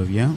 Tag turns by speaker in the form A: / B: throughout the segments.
A: उगडोवया.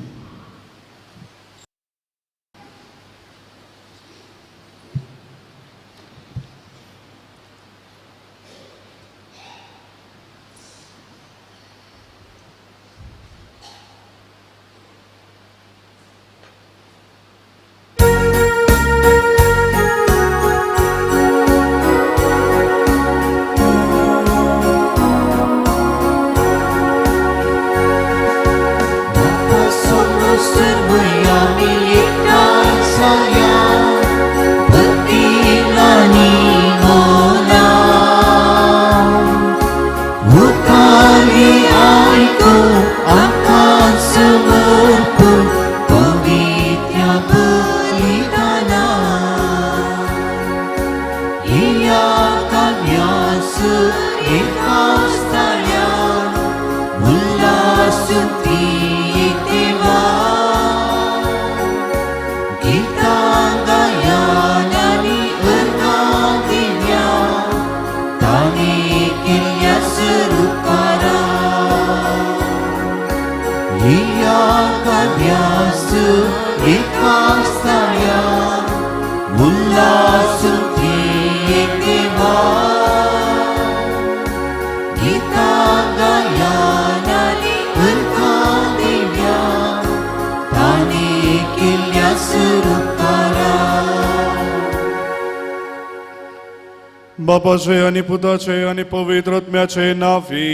B: बापाचे आनी पुताचे आनी पवित्र आत्म्याचे नांवी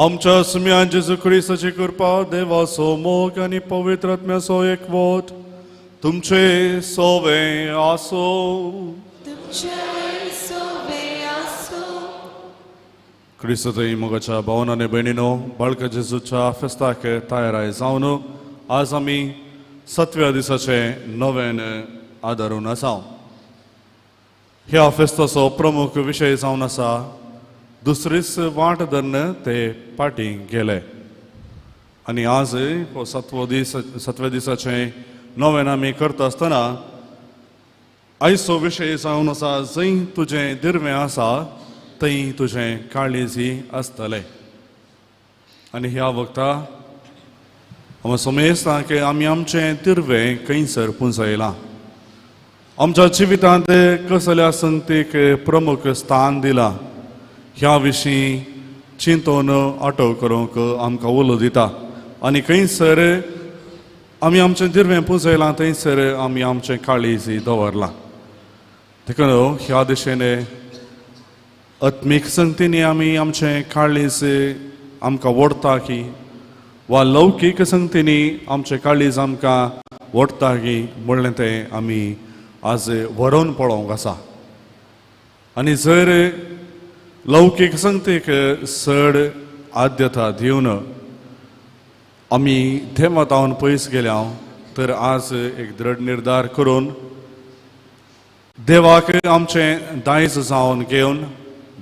B: आमच्या सुम्यान जेजू क्रिस्ताची कृपा, देवाचो मोग आनी पवित्र आत्म्याचो एकवट तुमचे सोवे आसो. क्रिस्तय मोगाच्या भावन आनी भयणीनो, बाळका जेजूच्या फेस्ताक तयाराय जावन आज आमी सातव्या दिसाचे नव्यान आदारून आसा. ह्या फेस्ताचो प्रमुख विशय जावन आसा दुसरीच वाट धरून ते पाटी गेले. आनी आज हो सातवो दीस, सातव्या दिसाचें नव्यान आमी करता आसतना आयचो विशय जावन आसा जंय तुजें दिर्वें आसा थंय तुजें काळीजी आसतलें. आनी ह्या वखता आमी समजता की आमी आमचें दिर्वें खंयसर पुंजयलां, आमच्या जिवितांत कसल्या संगतीक प्रमुख स्थान दिलां ह्या विशीं चिंतून आटो करूंक आमकां उलो दिता. आनी खंयसर आमी आमचें दिर्वें पुंजयलां थंयसर आमी आमचें काळीज दवरलां. देखून ह्या दिशेन आत्मीक संगतींनी आमी आमचें काळीज आमकां ओडटा की वा लौकीक संगतींनी आमचें काळीज आमकां ओडटा की म्हणलें तें आमी आज व्हरोवन पळोवंक आसा. आनी जर लौकीक संगतीक चड आद्यता दिवन आमी देवातावन पयस गेल्या तर आज एक दृढ निर्धार करून देवाक आमचें दायज जावन घेवन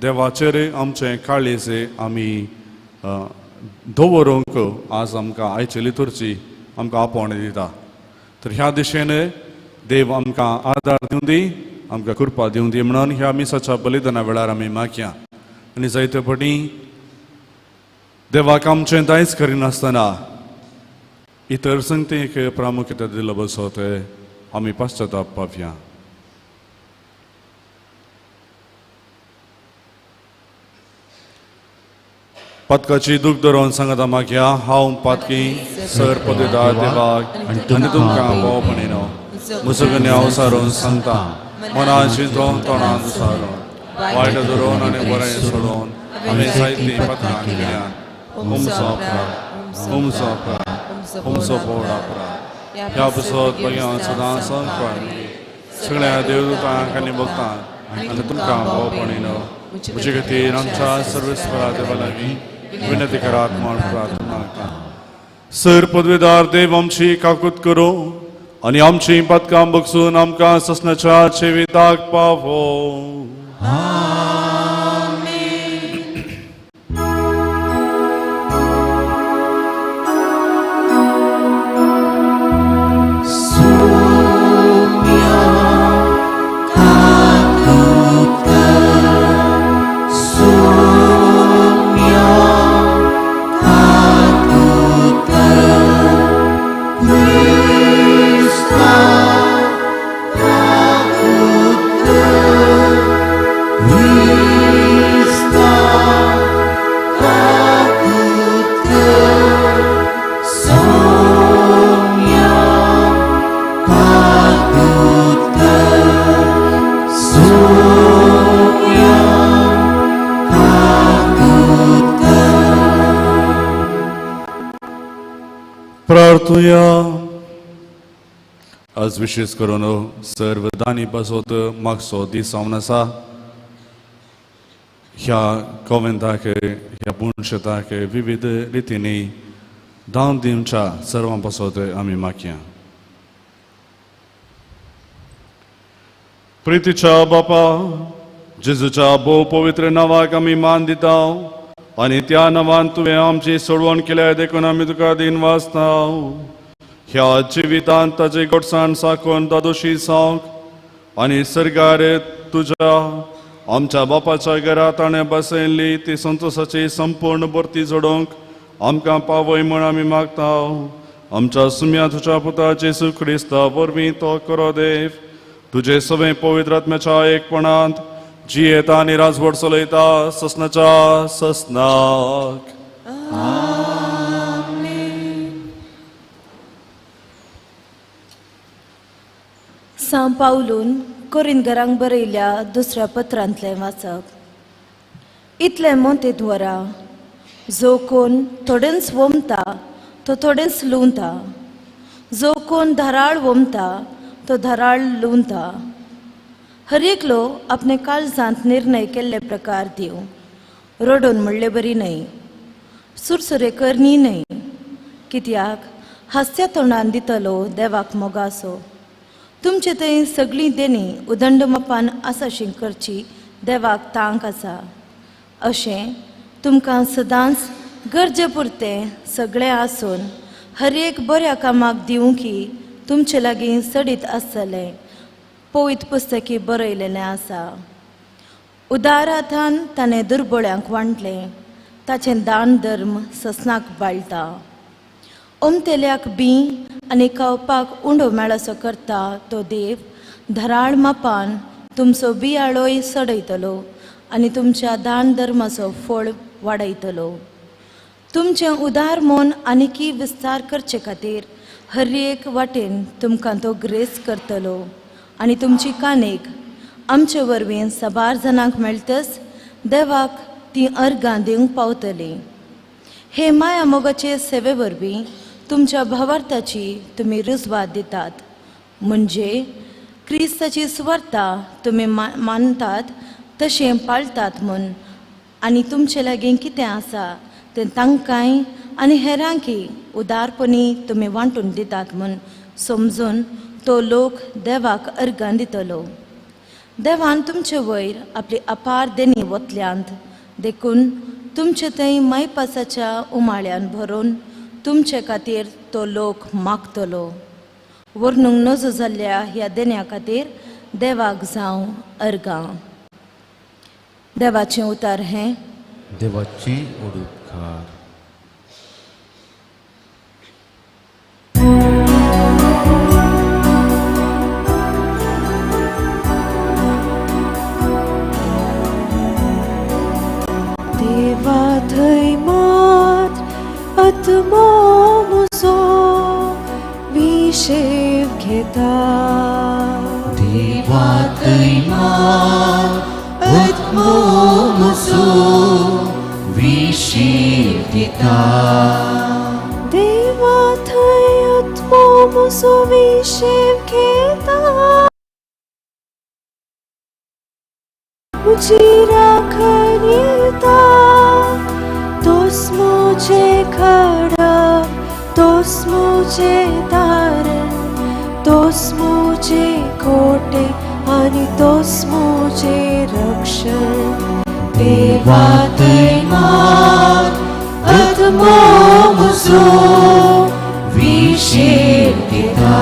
B: देवाचेर आमचें काळीज आमी दवरूंक आज आमकां आयची लितुर्जी आमकां आपोवणें दिता. तर ह्या दिशेन देव आमकां आदार दिवं दी, आमकां कृपा दिवं दी म्हणून ह्या मिसाच्या बलिदाना वेळार आमी मागया. आनी जायते फावटी देवाक आमचें दायज करिनासतना इतर संगतीक प्रामुख्यता दिलो बसत आमी पश्चाताप पावया. पातकाची दूख धरून सांगता मागया, हांव पातकी सर पदवीदार देवाक आनी तुमकां भावपणीनो म्हजो हांव सारून सांगता, मनान चिंतून तोंडान सारून वायट धरून आनी बरें सोडून आमी जायतीं पातकां केल्यात. हुमचो अपराध, हुमचो अपराध, हुमचो बोड अपराध. ह्या पुसत बघ्यां सदां संपाणी सगळ्या देवदूतांक आनी भक्तांक आनी तुमकां भावपणीनो म्हजे खातीर आमच्या सर्वेस्परा देवा लागीं विनंती करात म्हूण प्रार्थना करता. सर पदवीदार देव आमची काकूत करूं आनी आमची पातकां बगसून आमकां ससनाच्या जिविताक पावो.
A: Soumya.
B: प्रार्थुया. आज विशेष करून सर्व दानी पासत मागचो दीस जावन आसा. ह्या कोवेंताक, ह्या पुणशेताक विविध रितींनी दान दिवच्या सर्वां पासत आमी मागया. प्रितीच्या बापा, जेजूच्या भोव पवित्र नांवाक आमी मान दिता आनी त्या नांवान तुवें आमची सोडवण केल्या देखून आमी तुका दिन वाचता. ह्या जिवितांत ताजे गोडसाण साकून दादोशी जावंक आनी सर्गार तुज्या आमच्या बापाच्या घरा ताणें बसयल्ली ती संतोसाची संपूर्ण भरती जोडूंक आमकां पावय म्हूण आमी मागता. आमच्या सुम्या तुज्या पुता जेजू क्रिस्ता वरवीं तो करो देव तुजे सगळे पवित्र आत्म्याच्या एकपणांत जियेता आनी राजवट चलयता ससनाच्या ससनाक.
A: सांव पावलून कोरिंदगरांक बरयल्या दुसऱ्या पत्रांतलें वाचप. इतलें मोते द्वारा जो कोण थोडेंच वमता तो थोडेंच लुवता, जो कोण धाराळ वमता तो धाराळ लुवता. हर एकलो आपणे काळजांत निर्णय केल्ले प्रकार दिवं, रडून म्हणले बरी न्हय, सुरसुरे करणी न्हय, कित्याक हास्या तोंडान दितलो देवाक मोगासो. तुमचे थंय सगळीं देणी उदंड मापान आसाशी करची देवाक तांक आसा. अशें तुमकां सदांच गरजे पुरतें सगळें आसून हर एक बऱ्या कामाक दिवंकी तुमचे लागीं सडीत आसतलें पवित्र पुस्तकी बरयलेलें आसा. उदार हातान ताणें दुर्बळ्यांक वांटलें, ताचें दान धर्म ससनाक बाळटा. ओमतेल्याक बी आनी खावपाक उंडो मेळसो करता तो देव धराळ मापान तुमचो बियाळोय सडयतलो आनी तुमच्या दान धर्माचो फळ वाडयतलो. तुमचें उदार मन आनीकी विस्तार करचे खातीर हर एक वाटेन तुमकां तो ग्रेस करतलो आनी तुमची कानेक आमचे वरवीं साबार जाणांक मेळटच देवाक ती अर्गां दिवंक पावतली. हे माया मोगाचे सेवे वरवीं तुमच्या भावार्थाची तुमी रुजवात दितात, म्हणजे क्रिस्ताची सुवार्ता तुमी मानतात तशें पाळटात म्हूण आनी तुमचे लागीं कितें आसा तें तांकांय आनी हेरांकी उदारपणी तुमी वांटून दितात म्हूण समजून तो लोक देवाक अर्गां दितलो. देवान तुमचे वयर आपली अपार देणी वतल्यांत देखून तुमचे थंय मायपासाच्या उमाळ्यान भरून तुमचे खातीर तो लोक मागतलो. वर्णूंक नजो जाल्ल्या ह्या देण्या खातीर देवाक जावं अर्गां. देवाचें उतार हें
C: देवाचें उडकार.
D: देवा थंय मात आत्मो म्हजो विशेव घेता.
E: देवा थंय मात आत्मो म्हजो विशेव घेता.
D: देवा थंय आत्मो म्हजो विशेव घेता. म्हजी राखण येता तोच म्हजें खडप, तोच म्हजें तारण, तोच म्हजें कोटे आनी तोच म्हजें रक्षण.
E: देवा थंय मात आत्मो म्हजो विशेव घेता.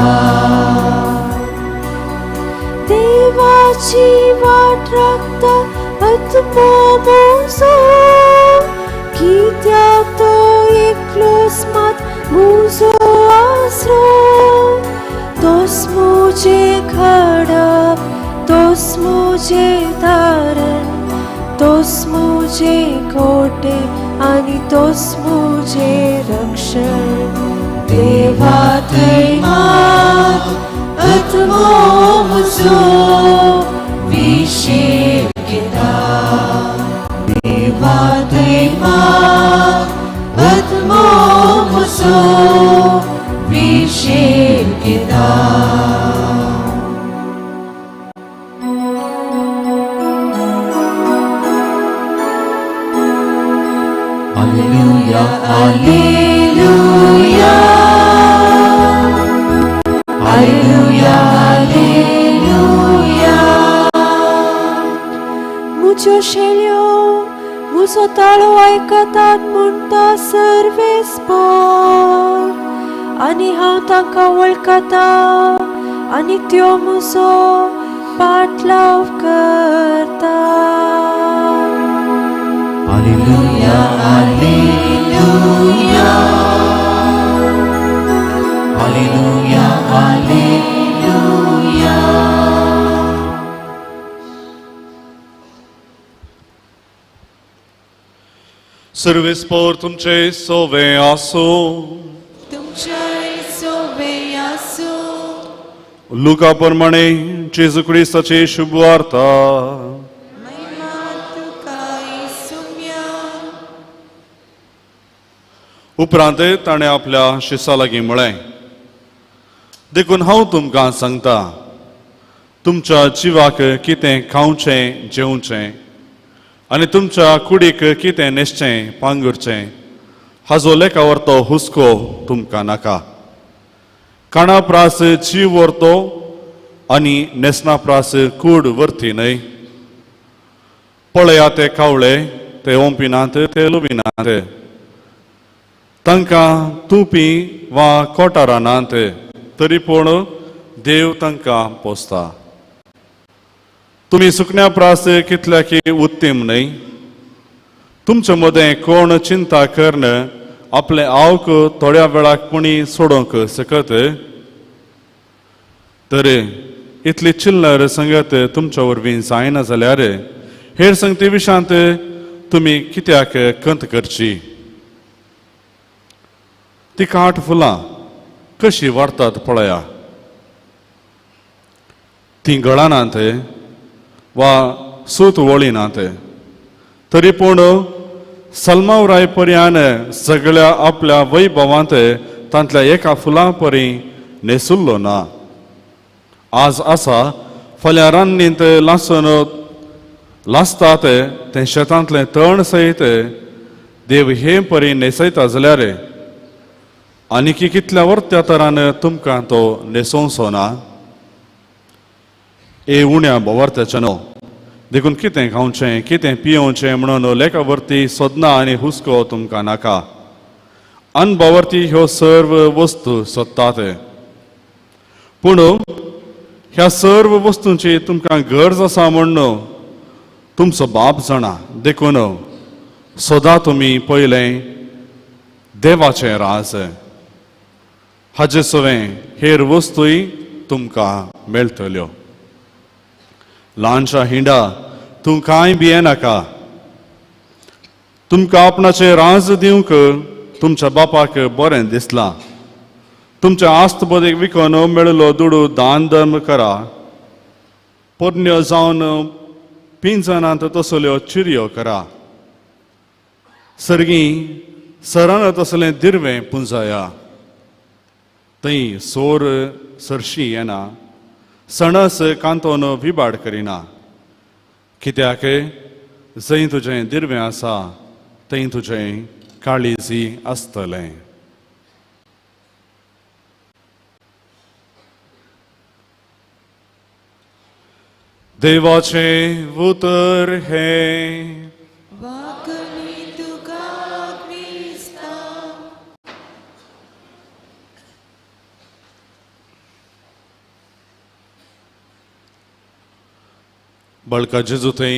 D: देवाची वाट राखता आत्मो म्हजो, कित्याक तो एकलोच मात म्हजो आसरो. तोच म्हजें खडप, तोच म्हजें तारण, तोच म्हजें कोटे आनी तोच म्हजें रक्षण.
E: देवा थंय मात आत्मो म्हजो विशेव घेता. देवा थंय मात आत्मो म्हजो
D: मुजो ताळो आयकतात म्हणटा सर्वेस्पर आनी हांव तांकां वळखता आनी त्यो मुजो पाटलाव करता.
E: Alleluia, Alleluia, Alleluia, Alleluia.
B: सर्वेस्पोर तुमचे सोवे आसूं.
E: तुमच्या सोवे आसूं.
B: लुका प्रमाणे जेजू क्रिस्ताची शुभवार्ता.
E: महिमा तुका येसुम्या.
B: उपरांत ताणें आपल्या शिसा लागीं म्हळें, देखून हांव तुमकां सांगता, तुमच्या जिवाक कितें खावचें जेवचें आनी तुमच्या कुडीक कितें न्हेसचें पांगुरचें हाजो लेखा व्हरतो हुस्को तुमकां नाका. काणा प्रास जीव व्हरतो आनी न्हेसणा प्रास कूड व्हरती न्हय. पळया ते कावळे, ते ओंपिनात, ते लुबिनात, तांकां तुपी वा कोटारां नात, तरी पूण देव तांकां पोसता. तुमी सुकण्या प्रास कितल्या की उत्तीम न्हय? तुमचे मदें कोण चिंता कर्ण आपले आवक थोड्या वेळाक कोणी सोडोवंक शकत? तर इतली चिल्लर संगत तुमच्या वरवीं जायना जाल्यार हेर संगती विशांत तुमी कित्याक कंत करची? ती काठ फुलां कशी वाडतात पळया, तीं गळनात वा सूत वळिनात, तरी पूण सलमावराय पर्यान सगळ्या आपल्या वैभवांत तांतल्या एका फुलां परी न्हेसुल्लो ना. आज आसा फाल्यां रान्नींत लासून लासतात तें शेतांतलें तण सयत देव हे परी न्हेसयता जाल्यार आनीक कितल्या वर्त्या तरान तुमकां तो न्हेसोवचो ना? ए उण्या भोवर्त्याचें न्हू, देखून कितें खावचें कितें पियोवचें म्हणून लेखा वरती सोदना आनी हुस्को तुमकां नाका. अनभावर्ती ह्यो सर्व वस्तू सोदतात, पूण ह्या सर्व वस्तूंची तुमकां गरज आसा म्हूण तुमचो बाप जाणा. देखून सदां तुमी पयलें देवाचें राज, हाजे सवें हेर वस्तूय तुमकां मेळटल्यो. ल्हानशा हिंडा, तूं कांय भियेनाका. तुमकां आपणाचें राज दिवंक तुमच्या बापाक बरें दिसलां. तुमच्या आस्त बदीक विकून मेळिल्लो दुडू दान धर्म करा. पोरण्यो जावन पिंजनांत तसल्यो चिरयो करा. सर्गी सरान तसलें दिरवें पुंजाया, थंय सोर सरशी येना, सणस कांतोन विबाड करिना. कित्याक जंय तुजें दिरवें आसा थंय तुजें काळीजी आसतलें. देवाचें उतर हें.
E: वाकणी तुका क्रिस्ता.
B: बळका जेजू थंय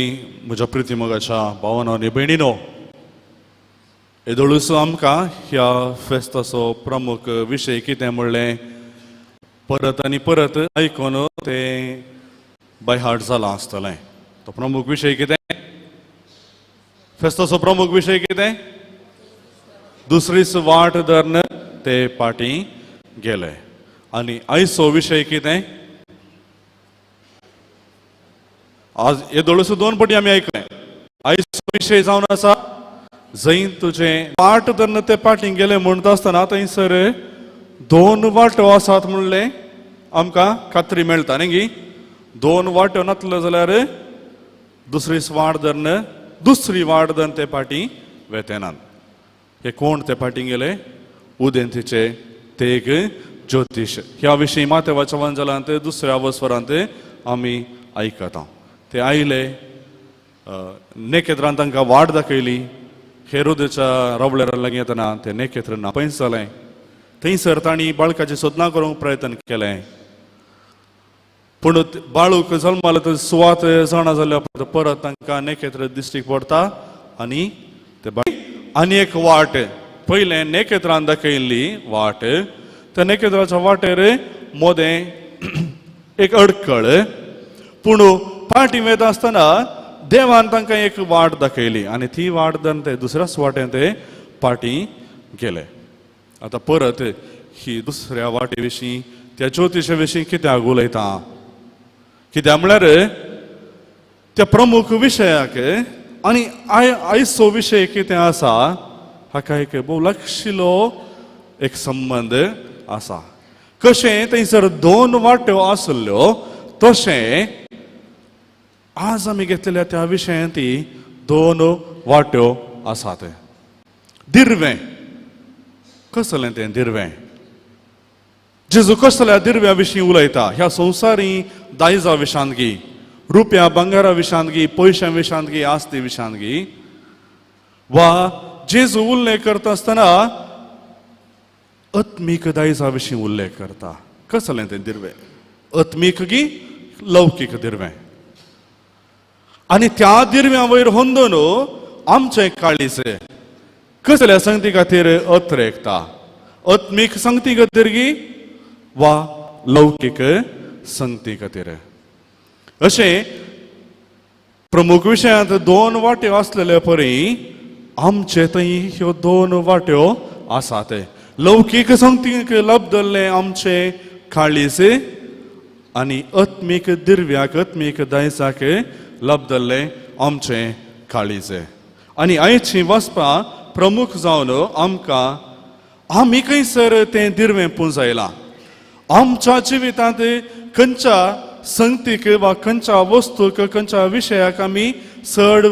B: म्हज्या प्रिती मोगाच्या भावानो आनी भयणीनो, येदोळूस आमकां ह्या फेस्ताचो प्रमुख विशय कितें म्हणलें परत आनी परत आयकून तें बाय हार्ट जालां आसतलें. तो प्रमुख विशय कितें? फेस्ताचो प्रमुख विशय कितें? दुसरीच वाट धरून ते पाटी गेले. आनी आयचो विशय कितें? आज येदोळूस दोन पटी आमी आयकलें. आयचो विशय जावन आसा जंय तुजें वाट धरून ते पाटी गेले म्हणटा आसतना थंयसर दोन वाटो आसात म्हणलें आमकां खात्री मेळटा न्ही गी. दोन वाट्यो नातल्यो जाल्यार दुसरीच वाट धरून दुसरी वाट धरून ते पाटी वेतेनात. हे कोण ते पाटी गेले? उदेंतीचे तेग ज्योतीश. ह्या विशीं मातेवाच्या वंजलांत दुसऱ्या वस्वरांत आमी आयकता. ते आयले नेकेत्रान तांकां वाट दाखयली. हेरोदेच्या रावळेरा लागीं येतना तें नेकेत्र नापयस जालें. थंयसर तांणी बाळकाची सोदना करूंक प्रयत्न केलें, पूण बाळूक जल्मालो तर सुवात जाणा जाल्या परत तांकां नेकेत्र दिश्टीक पडटा आनी ते आनी एक वाट पयलें नेकेत्रान दाखयल्ली वाट, त्या नेकेत्राच्या वाटेर मोदें एक अडकळ, पूण पाटी वयता आसतना देवान तांकां एक वाट दाखयली आनी ती वाट धरून ते दुसऱ्याच वाटेन ते पाटी गेले. आतां परत ही दुसऱ्या वाटे विशीं त्या ज्योतिशा विशीं कित्याक उलयता? कित्याक म्हळ्यार त्या प्रमुख विशयाक आनी आयचो विशय कितें आसा हाका एक भोव लागशिल्लो एक संबंद आसा. कशें थंयसर दोन वाट्यो आसल्ल्यो तशें आज आमी घेतलेल्या त्या विशयांत ती दोन वाट्यो आसात. दिर्वें कसलें तें दिर्वें? जेजू कसल्या दिर्व्या विशीं उलयता? ह्या संवसारी दायजा विशांतगी, रुपया भांगरा विशांतगी, पयशां विशांतगी, आस्ती विशांतगी, वा जेजू उल्लेख करता आसतना आत्मीक दायजा विशीं उल्लेख करता. कसलें तें दिर्वें? आत्मीक गी लौकीक दिर्वें. आनी त्या दिर्व्या वयर होंदून आमचें काळीज कसल्या संगती खातीर अत्रेकता? आत्मीक संगती खातीर गी वा लौकीक संगती खातीर? अशें प्रमुख विशयांत दोन वाट्यो आसलेले परी आमचे थंय ह्यो दोन वाट्यो आसात. लौकीक संगतीक लब्दल्लें आमचें काळीज आनी आत्मीक दिर्व्याक आत्मीक दायजाक लब्दल्लें आमचें काळीज. आनी आयचीं वाचपां प्रमुख जावन आमकां आमी खंयसर तें दिर्वें पुंजायलां, आमच्या जिवितांत खंयच्या संगतीक वा खंयच्या वस्तूक खंयच्या विशयाक आमी चड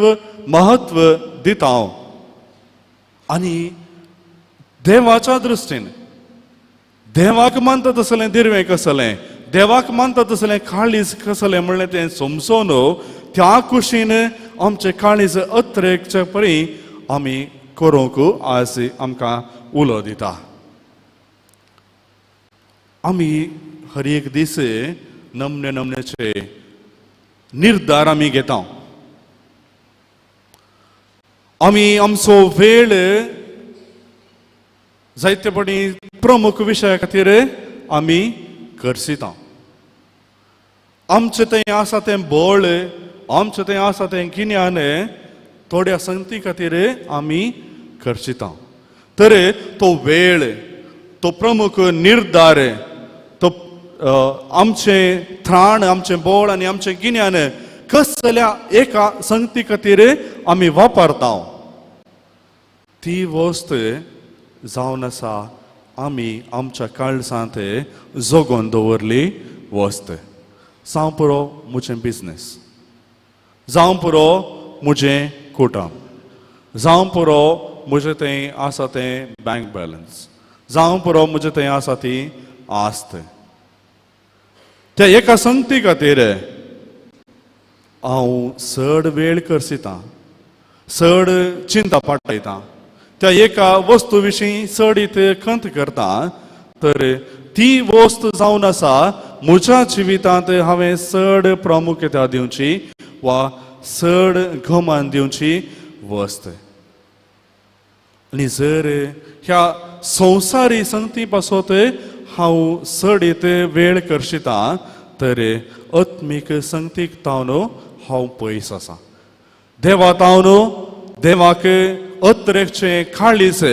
B: म्हत्व दिता आनी देवाच्या दृश्टीन देवाक मानता तसलें दिर्वें कसलें, देवाक मानता तसलें काळीज कसलें म्हणलें तें समजून त्या कुशीन आमचें काळीज अत्रेकचे परी आमी करूंक आज आमकां उलो दिता. आमी हर एक दीस नमने नमनेचे निर्धार आमी घेता. आमी आमचो वेळ जायते पटी प्रमुख विशया खातीर आमी करसिता. आमचें थंय आसा तें बळ, आमचें थंय आसा तें गिन्यान थोड्या संगती खातीर आमी खर्चिता. तर तो वेळ, तो प्रमुख निर्धार, तो आमचें त्राण, आमचें बळ आनी आमचें गिन्यान कसल्या एका संगती खातीर आमी वापरता ती वस्त जावन आसा आमी आमच्या काळजांत जगोवन दवरली वस्त. जावं पुरो म्हजें बिजनेस, जावं पुरो म्हजें कुटुंब, जावं पुरो म्हजें थंय आसा तें बँक बॅलन्स, जावं पुरो म्हजें थंय आसा ती आस्त. त्या एका संगती खातीर हांव चड वेळ करसिता, चड चिंता पाटयता, त्या एका वस्तू विशीं चड खंत करता. तर ती वस्त जावन आसा म्हज्या जिवितांत हांवें चड प्रामुख्यता दिवची वा चड गमान दिवची वस्त. आनी जर ह्या संवसारी संगती पासत हांव चडीत वेळ करशिता तर आत्मीक संगतीक तावन हांव पयस आसा. देवा तावन देवाक अत्रेकचें काळीज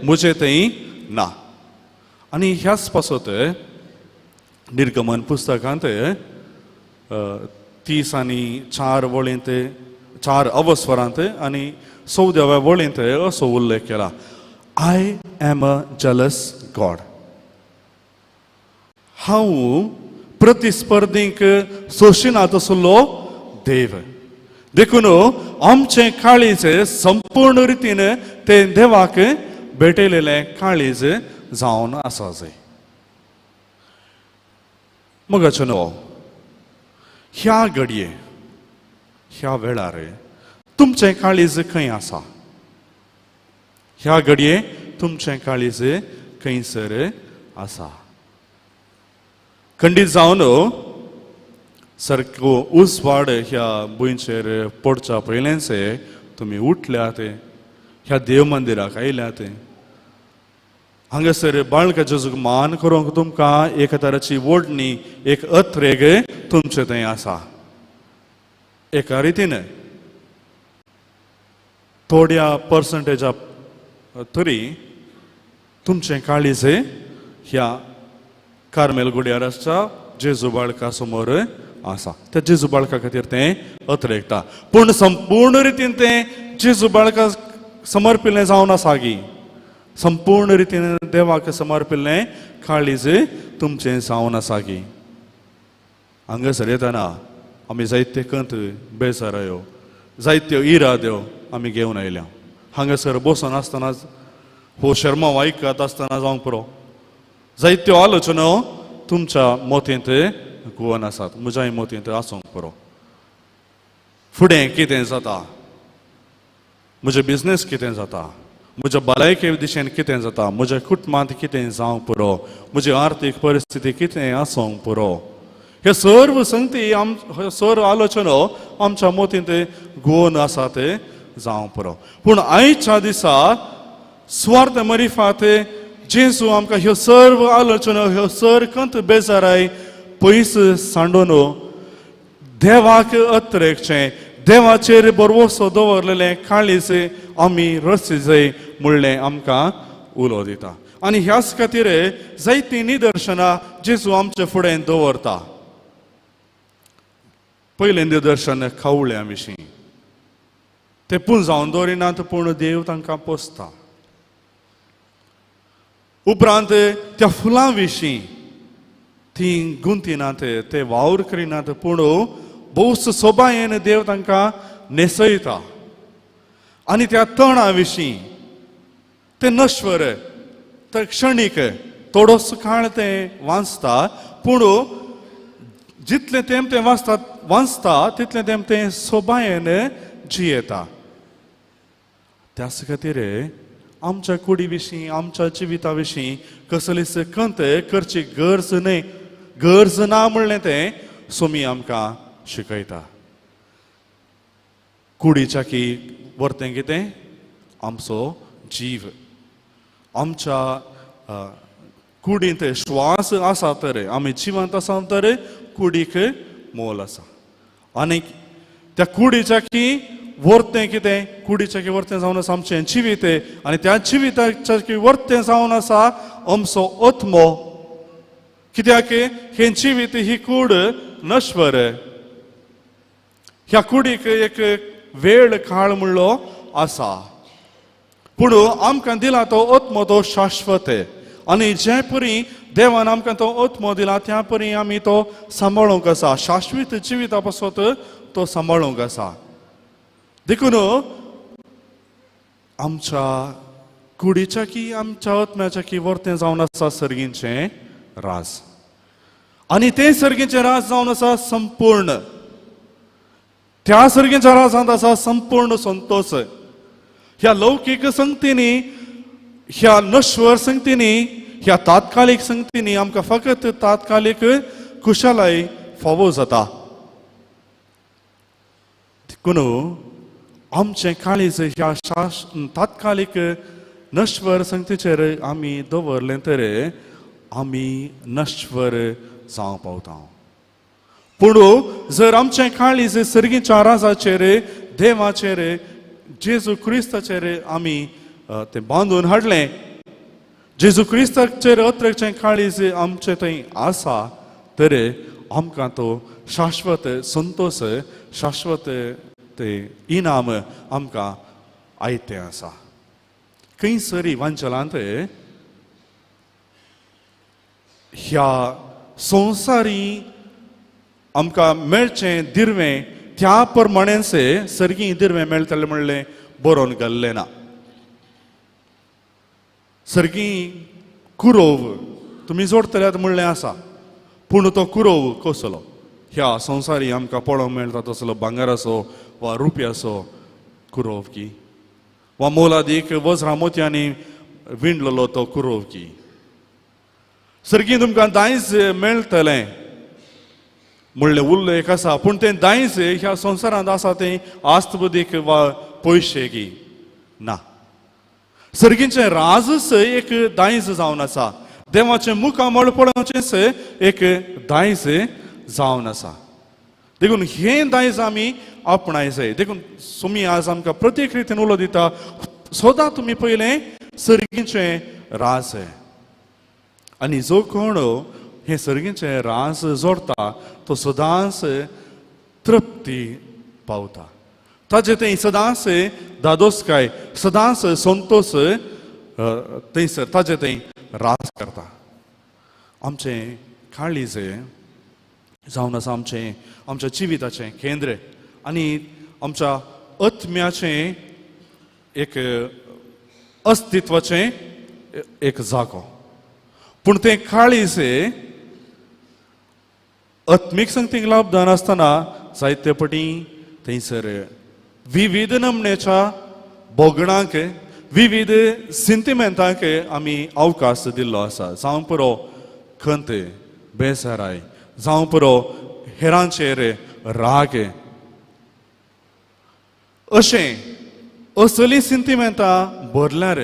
B: म्हजें थंय ना. आनी ह्याच पासत निर्गमन पुस्तकांत 30 आनी 4 वळींत, 4 अवस्वरांत आनी 14व्या वळींत असो उल्लेख केला, I am a jealous God. हांव प्रतिस्पर्धींक सोशिना तसलो देव. देखून आमचें काळीज संपूर्ण रितीन तें देवाक भेटयलेलें काळीज जावन आसा जाय. मगाचो न्हू ह्या घडये ह्या वेळार तुमचें काळीज खंय आसा? ह्या घडये तुमचें काळीज खंयसर आसा? खंडीत जावन सारको उजवाड ह्या भुंयचेर पडच्या पयलेंच तुमी उठल्यात, ह्या देव मंदिराक आयल्यात. हांगासर बाळका जेजूक मान करूंक तुमकां एक तराची ओडणी, एक अत्रेग तुमचे थंय आसा. एका रितीन थोड्या पर्संटेजा तरी तुमचें काळीज ह्या कार्मेल गुड्यार आसच्या जेजू बाळका समोर आसा. त्या जेजू बाळका खातीर तें अत्रेगता, पूण संपूर्ण रितीन तें जेजू बाळका समर्पिल्लें जावन आसा गी? संपूर्ण रितीन देवाक समर्पिल्लें काळीज तुमचें जावन आसा गी? हांगासर येतना आमी जायते कंत बेजारायो, जायत्यो इराद्यो आमी घेवन आयल्या. हांगासर बसून आसतना हो शर्माव आयकत आसतना जावंक पुरो, जायत्यो आलोचना तुमच्या मोतींत गुवन आसात, म्हज्याय मोतींत आसूंक पुरो. फुडें कितें जाता, म्हजें बिजनेस कितें जाता, म्हज्या भलायके दिशेन कितें जाता, म्हज्या कुटुंबांत कितें जावंक पुरो, म्हजी आर्थीक परिस्थिती कितें आसूंक पुरो, हे सर्व संगती ह्यो सर्व आलोचना आमच्या मोतींत गुवन आसा ते जावंक पुरो. पूण आयच्या दिसा सुवार्थ मरिफात जेजू आमकां ह्यो सर्व आलोचना, ह्यो सर्व कंत बेजाराय पयस सांडून देवाक अत्रेकचें, देवाचेर बरवसो दवरलेलें काळीज आमी रसिजय म्हणलें आमकां उलो दिता. आनी ह्याच खातीर जायतीं निदर्शनां जेजू आमचे फुडें दवरता. पयलें निदर्शन खवळ्या विशीं, ते पुंजावन दवरिनात पूण देव तांकां पोसता. उपरांत त्या फुलां विशीं, ती गुंतिनात, ते वावर करिनात, पूण भोवस सोबायेन देव तांकां न्हेसयता. आनी त्या तणा विशीं, ते नश्वर, ते क्षणीक, थोडोसो काळ ते वाचता, पूण जितलें तेम तें वाचता वाचता तितलें तेम तें सोबायेन जियेता. त्याच खातीर आमच्या कुडी विशीं, आमच्या जिविता विशीं कसलीच कंत करची गरज न्हय, गरज ना म्हणलें तें सोमी आमकां शिकयता. कुडीच्या की वर्तें कितें आमचो जीव, आमच्या कुडींत श्वास आसा तर आमी जिवंत आसा तर कुडीक मोल आसा. आनी त्या कुडीच्या की वर्तें कितें, कुडीच्या की वर्तें जावन आसा आमचें जिवीत, आनी त्या जिविताच्या की वर्तें जावन आसा आमचो आत्मो. कित्याक हें जिवीत ही कूड नश्वर, ह्या कुडीक एक वेळ काळ म्हणलो आसा, पूण आमकां दिला तो आत्मो तो शाश्वत. आनी जे परी देवान आमकां तो आत्मो दिला त्या परी आमी तो सांबाळूंक आसा, शाश्वत जिविता पासत तो सांबाळूंक आसा. देखून आमच्या कुडीच्या की आमच्या आत्म्याच्या की वर्तें जावन आसा सर्गींचें राज, आनी तें सर्गींचें राज जावन आसा संपूर्ण. त्या सर्गींच्या राजांत आसा संपूर्ण संतोष. ह्या लौकीक संगतींनी, ह्या नश्वर संगतींनी, ह्या तात्कालीक संगतींनी आमकां फकत तात्कालीक खुशालाय फावो जाता. देखून आमचें काळीज ह्या तात्कालीक नश्वर संगतीचेर आमी दवरलें तर आमी नश्वर जावंक पावता. पूण जर आमचें काळीज सर्गीच्या राजाचेर, देवाचेर, जेजू क्रिस्ताचेर आमी तें बांदून हाडलें, जेजू क्रिस्ताचेर अत्रेकचें काळीज आमचें थंय आसा तर आमकां तो शाश्वत संतोश, शाश्वत ते इनाम आमकां आयतें आसा. खंयसरी वांचलांत ह्या संवसारी आमकां मेळचें दिरवें त्या प्रमाणेच सर्गी दिरवें मेळटलें म्हणलें बरोवन घाल्लें ना. सर्गी कुरोव तुमी जोडटल्यात म्हणलें आसा, पूण तो कुरोव कसलो? ह्या संवसारी आमकां पळोवंक मेळटा तसलो भांगराचो वा रुपयाचो कुरोवकी वा मोलादीक वज्रां मोतयांनी विणलेलो तो कुरोवकी. सर्गीं तुमकां दायज मेळटलें म्हणलें उल्लेख आसा, पूण तें दायज ह्या संवसारांत आसा तें आस्तबुदीक वा पयशे की ना. सर्गींचें राजच एक दायज जावन आसा, देवाचें मुखामळ पळोवचेंच एक दायज जावन आसा. देखून हें दायज आमी आपणाय जाय. देखून सुमी आज आमकां प्रत्येक रितीन उलो दिता, सदां तुमी पयलें सर्गींचें राज. आनी जो कोण हें सर्गींचें राज जोडटा तो सदांच तृप्ती पावता, ताजे थंय सदांच दादोसकाय, सदांच संतोश थंयसर ताजे थंय राज करता. आमचें काळीज जावन आसा आमचें आमच्या जिविताचें केंद्र आनी आमच्या आत्म्याचें एक अस्तित्वाचें एक जागो. पूण तें काळीज आत्मीक संगतीक लाभदान आसतना जायते पटी थंयसर विविध नमण्याच्या भोगणांक, विविध सिंतिमेंतांक आमी अवकाश दिल्लो आसा. जावं पुरो खंत, बेजाराय, जावं पुरो हेरांचेर राग, अशें असली सिंतिमेंतां भरल्यार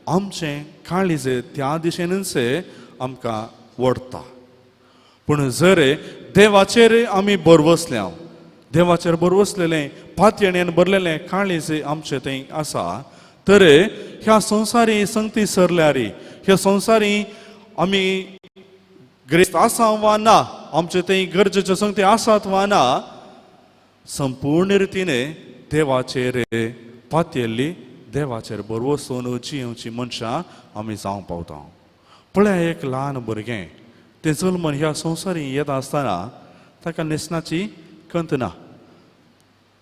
B: आमचें काळीज त्या दिशेनूच आमकां ओडटा. पूण जर देवाचेर आमी भरवसल्या, देवाचेर भरवसलेलें पातयेणेन भरलेलें काळीज आमचें थंय आसा तर ह्या संवसारी संगती सरल्यार, ह्या संवसारी आमी ग्रेस्त आसा वा ना, आमचे थंय गरजेच्यो संगती आसात वा ना, संपूर्ण रितीन देवाचेर पातयेल्ली, देवाचेर भरवसून जियेवची मनशां आमी जावंक पावता. पळया एक ल्हान भुरगें तें जल्मन ह्या संवसारी येता आसतना ताका न्हेसणाची कंत ना,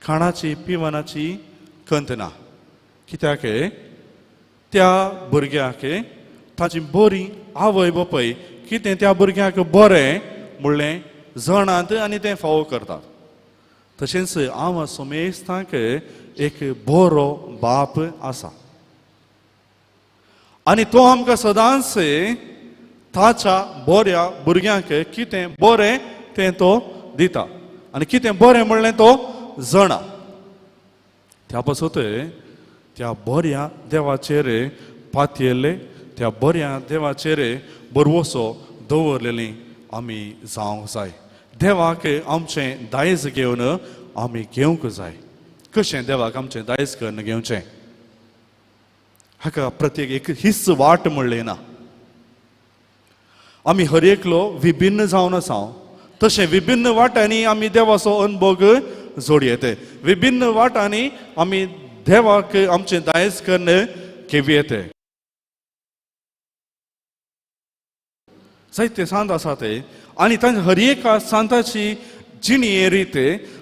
B: खाणाची पिवणाची कंत ना. कित्याक त्या भुरग्याक ताची बरी आवय बापूय कितें त्या भुरग्याक बरें म्हणलें जणांत आनी तें फावो करतात. तशेंच हांव सोमेस्तांक एक बरो बाप आसा आनी तो आमकां सदांच ताच्या बऱ्या भुरग्यांक कितें बरें तें तो दिता आनी कितें बरें म्हणलें तो जणा. त्या पासत त्या बऱ्या देवाचेर पातयेल्ले, त्या बऱ्या देवाचेर भरवसो दवरलेली आमी जावंक जाय. देवाक आमचें दायज घेवन आमी घेवंक जाय. कशें देवाक आमचें दायज करून घेवचें हाका प्रत्येक एक हीच वाट म्हणली ना. आमी हर एकलो विभिन्न जावन आसा, तशें विभिन्न वाटांनी आमी देवाचो अनभोग जोडयेत, विभिन्न वाटांनी आमी देवाक आमचें दायज करून घेवयेत. जायते सांत आसा ते आनी तांच्या हर एका सांताची जिणी रीत,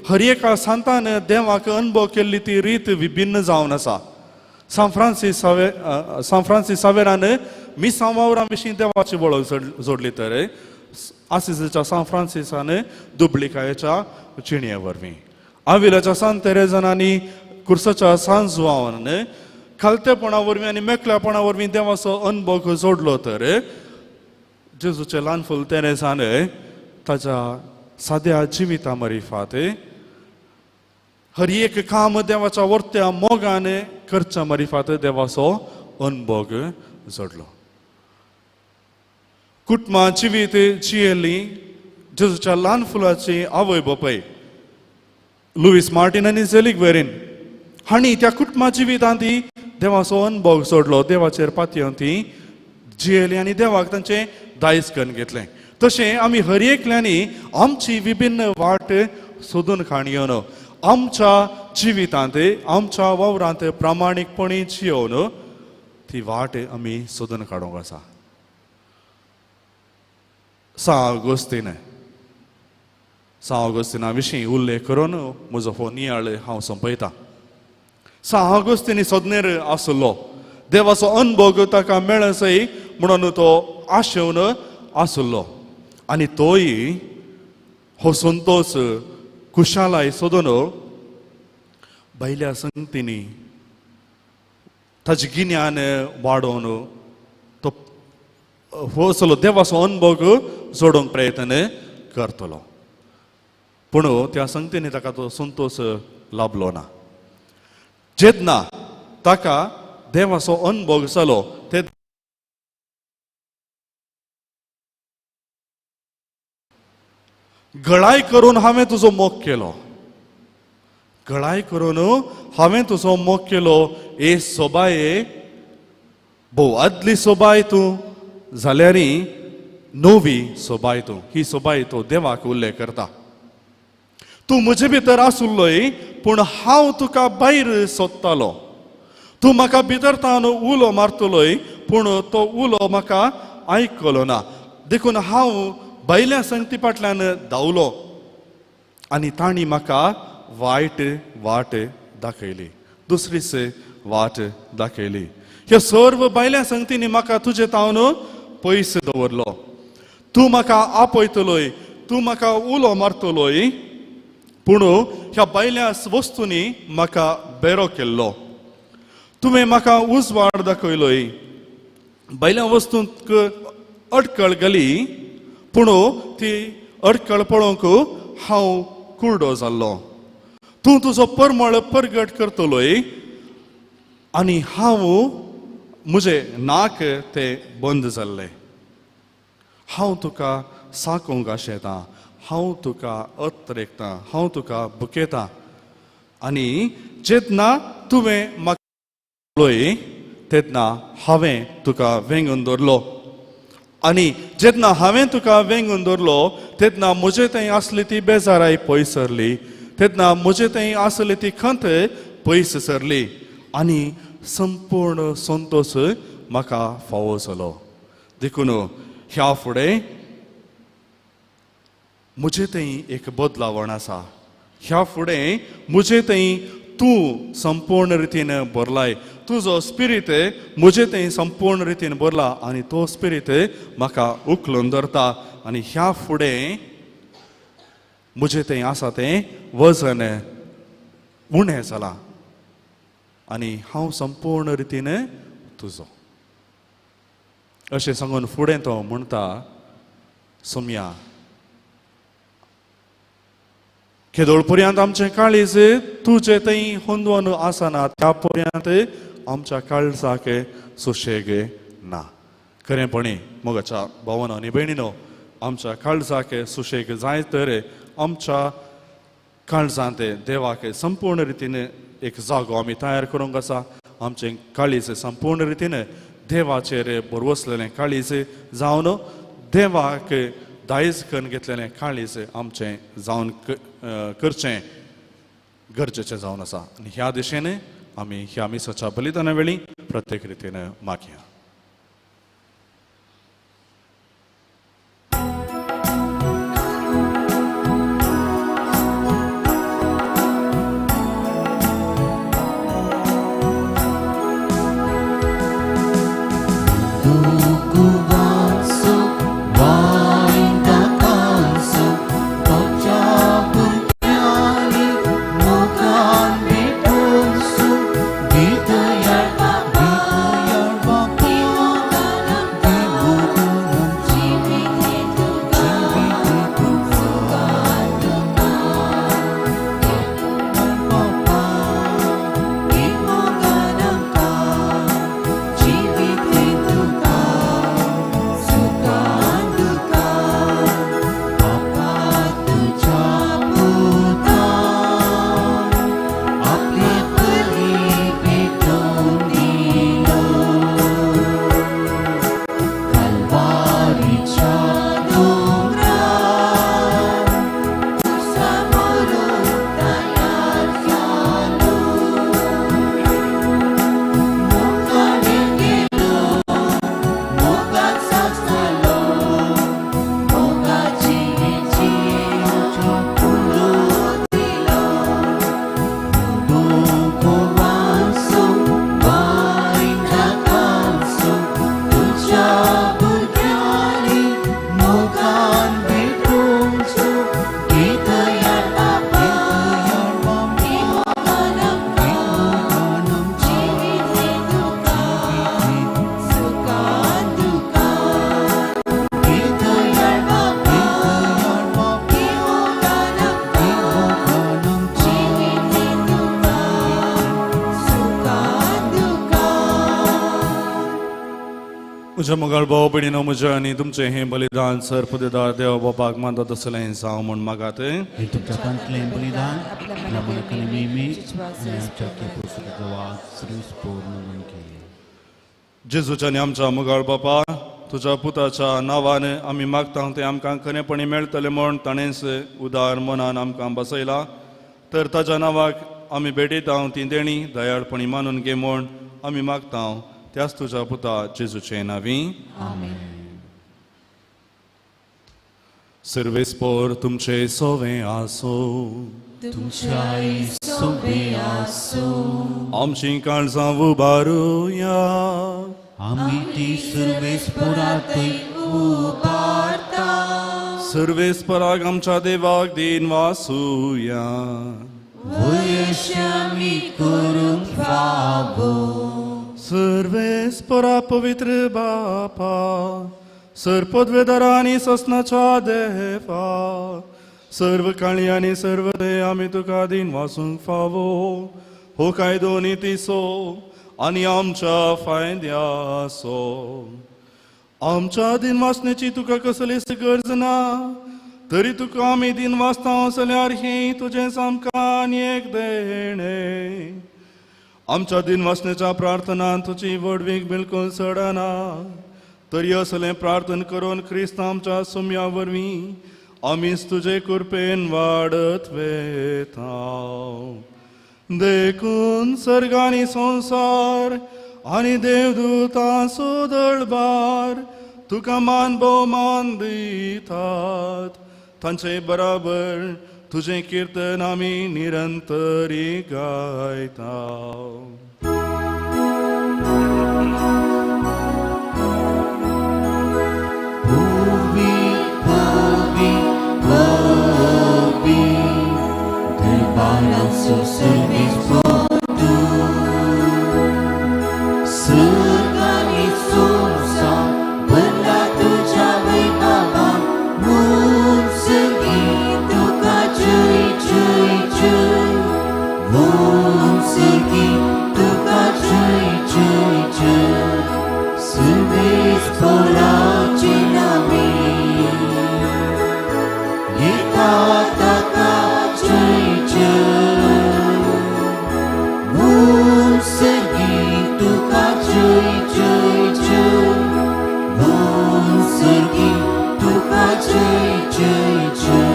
B: हर एका सांतान देवाक अनुभव केल्ली ती रीत विभिन्न जावन आसा. सांत फ्रांसीस सावेरान मिसां वावरां विशीं देवाची वळख जोडली तर आसिसीच्या सांत फ्रांसिसान दुबलिकायेच्या जिणये वरवीं, आविलाच्या सांत तेरेजान आनी कुर्साच्या सांत जुआवान खालतेपणा वरवीं आनी मेकळ्यापणा वरवीं देवाचो अनुभव जोडलो तर जेजूचें ल्हान फूल तेरेजान ताच्या साद्या जिविता मरिफात हर एक काम देवाच्या वर्त्या मोगान करच्या मरिफात देवाचो अनभोग जोडलो. कुटुंबां जिवीत जियेल्ली जेजूच्या ल्हान फुलाची आवय बापूय लुईस मार्टीन आनी झेलीक वेरीन हांणी त्या कुटुंबा जिवितांत ती देवाचो अनभोग जोडलो, देवाचेर पातयेवन ती जियेली आनी देवाक तांचें दायज करून घेतलें. तशें आमी हर एकल्यांनी आमची विभिन्न वाट सोदून काण घेवन आमच्या जिवितांत आमच्या वावरांत प्रामाणीकपणी जियोवन ती वाट आमी सोदून काडूंक आसा. सांत ऑगस्तीन, सांत ऑगस्तिना विशीं उल्लेख करून म्हजो हो नियाळ हांव सोंपयतां. सांत ऑगस्तीन सोदनेर आसलो, देवाचो अनभोग ताका मेळसय म्हणून तो आशेवन आसलो आनी तोय हो संतोश खुशालाय सोदून भायल्या संगतींनी ताजें गिन्यान वाडोवन तो हो असलो देवाचो अनुभव जोडूंक प्रयत्न करतलो. पूण त्या संगतींनी ताका तो संतोश लाभलो ना. जेन्ना ताका देवाचो अनुभव जालो ते गळाय करून हांवें तुजो मोग केलो, गळाय करून हांवें तुजो मोग केलो. ए सोबाये, भोव आदली सोबाय तूं जाल्यार नवी सोबाय तूं. ही सोबाय तो देवाक उल्लेख करता. तूं म्हजे भितर आसुल्लोय पूण हांव तुका भायर सोदतालो. तूं म्हाका भितर तावन उलो मारतलोय पूण तो उलो म्हाका आयकलो ना. देखून हांव भायल्या संगती फाटल्यान धांवलो आनी तांणी म्हाका वायट वाट दाखयली, दुसरीच वाट दाखयली. ह्या सर्व भायल्या संगतींनी म्हाका तुजे तावन पयस दवरलो. तूं म्हाका आपयतलोय, तूं म्हाका उलो मारतलोय पूण ह्या भायल्या वस्तूंनी म्हाका बेरो केल्लो. तुवें म्हाका उजवाड दाखयलोय, भायल्या वस्तूंक अडकळ घाली पूण ती अडकळ पळोवंक हांव कुरडो जाल्लो. तूं तुजो परमळ परगट करतलोय आनी हांव म्हजें नाक तें बंद जाल्लें. हांव तुका साकोवंक आशेतां, हांव तुका अत्रेकतां, हांव तुका बुकेतां. आनी जेन्ना तुवें म्हाका तेन्ना हांवें तुका वेंगून दवरलो. आनी जेन्ना हांवें तुका वेंगून दवरलो तेन्ना म्हजे थंय आसली ती बेजाराय पयस सरली, तेन्ना म्हजे थंय आसली ती खंत पयस सरली आनी संपूर्ण संतोश म्हाका फावो जालो. देखून ह्या फुडें म्हजे थंय एक बदलावण आसा. ह्या फुडें म्हजे थंय तूं संपूर्ण रितीन भरलाय, तुजो स्पिरीत म्हजे थंय संपूर्ण रितीन भरला आनी तो स्पिरीत म्हाका उखलून धरता. आनी ह्या फुडें म्हजे थंय आसा तें वजन उणें जालां आनी हांव संपूर्ण रितीन तुजो. अशें सांगून फुडें तो म्हणटा, सोम्या केदोळ पर्यंत आमचें काळीज तुजें थंय होंदवन आसना त्या पर्यंत आमच्या काळजाक सुशेग ना. खरेंपणी मोगाच्या भावानो आनी भयणीनो, आमच्या काळजाक सुशेग जाय तर आमच्या काळजांत देवाक संपूर्ण रितीन एक जागो आमी तयार करूंक आसा. आमचें काळीज संपूर्ण रितीन देवाचेर भरवसलेलें काळीज जावन देवाक दायज करून घेतलेलें काळीज आमचें जावन करचें गरजेचें जावन आसा. आनी ह्या दिशेन आमी ह्या मिसाच्या बलिदाना वेळी प्रत्येक रितीन मागया.
C: Bye.
B: म्हज्या मोगाळ भाव भयणीनो, म्हजें आनी तुमचें हें बलिदान सर पदेदार देव बापाक मानता तसलें जावं म्हूण मागात.
C: हे तुमच्या हातांतलें बलिदान आपल्या मनाक नेहमी आनी आमच्या पूर्ण घे.
B: जेजूच्या आनी आमच्या मोगाळ बापा, तुज्या पुताच्या नांवान आमी मागता तें आमकां खरेंपणी मेळटलें म्हूण ताणेंच उदार मनान आमकां बसयला. तर ताच्या नांवाक आमी भेटयता ती देणी दयाळपणी मानून घे म्हूण आमी मागता त्याच तुज्या पुता जेजूचे नांवी.
C: आमेन.
B: सर्वेस्पोर तुमचे सोवे आसो.
C: तुमच्याय सोवे आसो.
B: आमची काळजां उबारुया.
C: आमी ती सर्वेस्पोरातय उबारता.
B: सर्वेस्पराक आमच्या देवाक दिन वासूया.
C: वयश्य आमी करूंक फावो.
B: सर्वेस्परा पवित्र बापा, सर्व पदवेदारा आनी ससनाच्या देवा, सर्व काळी आनी सर्व दे आमी तुका दिन वासूंक फावो. हो कायदो नितीचो आनी आमच्या फायद्याचो. आमच्या दिन वाचण्याची तुका कसलीच गरज ना, तरी तुका आमी दिन वाचता जाल्यार हें तुजें आमकां आनी एक देणें. आमच्या दिन वाचण्याच्या प्रार्थनान तुजी व्हडवीक बिलकूल चडना, तरी असलें प्रार्थना करून क्रिस्त आमच्या सुम्या वरवीं आमीच तुजे कृपेन वाडत वेता. देखून सर्ग आनी संवसार आनी देवदूतांचो दळबार तुका मान भोवमान दितात. तांचे बराबर तुजें किर्तन आमी निरंतरी गायता.
C: Ovi, ovi, ovi, दरबाराचो सर्वेस्पोर तूं. सर्ग आनी संवसार भरला तुज्या वैभवान. म्हूण सर्गी तुका जय जय जय. म्हूण सर्गी तुका जय जय जय. सर्वेस्पोराचे नामे येता ताका जय जय. म्हूण सर्गी तुका जय जय जय. म्हूण सर्गी तुका जय जय जय.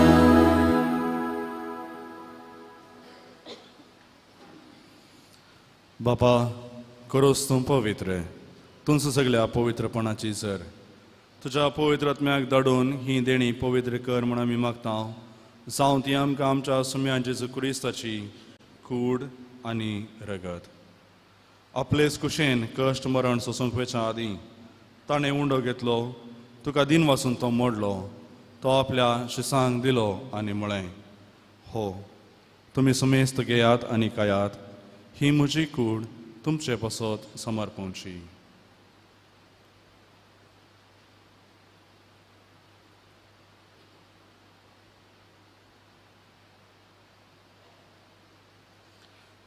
B: बापा, करोस तूं पवित्र, तुमचं सगळ्या पवित्रपणाची सर तुज्या पवित्र आत्म्याक धाडून ही देणी पवित्र कर म्हूण आमी मागता. जावं ती आमकां आमच्या सुम्या जेजू क्रिस्ताची कूड आनी रगत. आपलेच कुशेन कश्ट मरण सोसूंक वयच्या आदीं ताणें उंडो घेतलो, तुका दिन वासून तो मोडलो, तो आपल्या शिसांक दिलो आनी म्हळें, हो तुमी सुमेस्त घेयात आनी खायात, ही म्हजी कूड तुमचे पासत समर्पणची.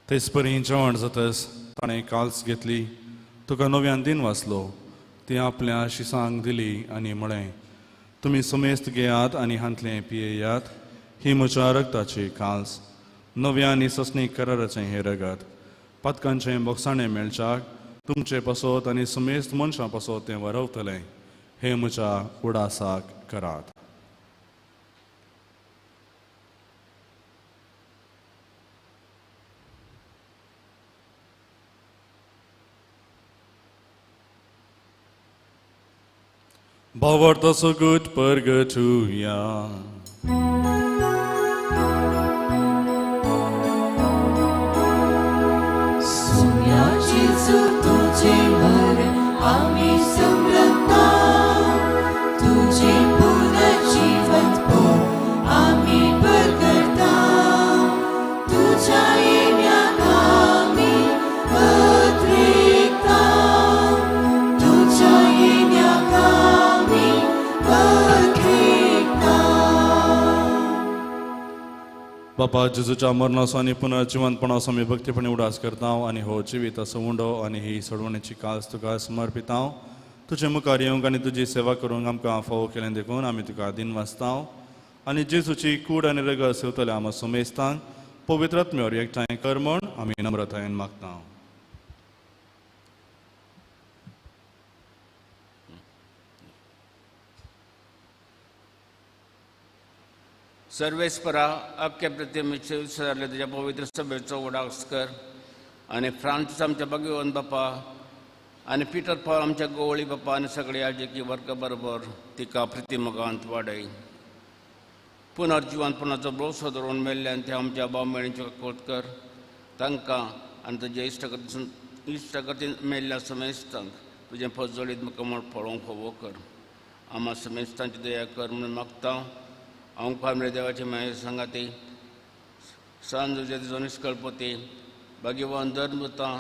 B: तेच परी जेवण जातच ताणें काल्स घेतली, तुका नव्यान दिन वाचलो, ती आपल्या शिसांक दिली आनी म्हळें, तुमी सुमेस्त घेयात आनी हांतलें पियेयात, ही म्हज्या रगताची काल्स, नव्या आनी ससनीक कराराचें हें रगत, पातकांचें बोगसाणें मेळच्याक तुमचे पासत आनी सुमेस्त मनशां पासत तें वरवतलें. हें म्हज्या उडासाक करात. भावार्थाचो गूट परगटुया.
E: सुम्या जेजू तुझे मरण आमी समरता, तुझे पुनर्जीवंतपण आमी परगटता. तुझ्या येण्याक आमी अद्रेकता, तुझ्या येण्याक आमी अद्रेकता.
B: बापा, जेजूच्या मरणाचो आनी पुनर्जिवंतपणाचो आमी भक्तीपणी उडास करता आनी हो जिवीत असो उंडो आनी ही सोडवणेची कास तुका समर्पिता. तुजे मुखार येवंक आनी तुजी सेवा करूंक आमकां फावो केलें देखून आमी तुका दिन वाचता आनी जेजूची कूड आनी रगत सेवतल्या आमा सुमेस्तांक पवित्र आत्म्यावर एकठांय कर म्हूण आमी नम्रतायेन मागता.
F: सर्वेस्परा अख्खे प्रतिमेचे विसरले तुज्या पवित्र सभेचो उडास कर आनी फ्रांसीस आमच्या भगवान बापा आनी पिटर पॉल आमच्या गोवळी बापा आनी सगळे याजकी वर्ग बरोबर तिका प्रतिमगांत वाडय. पुनर्जिवनपणाचो भरोसो धरून मेल्ल्यान ते आमच्या भाव भयणींच्यो काकूट कर तांकां आनी तुज्या इश्टगतीन मेल्ल्या समेस्तांक तुजें पजोळीत मुखामळ पळोवंक फावो कर. आमा समेस्तांची दया कर म्हणून मागता. ओंकार मेरे देवाचे माये सांगाती सांज तुजो निष्कळपती भाग्यवान धर्मता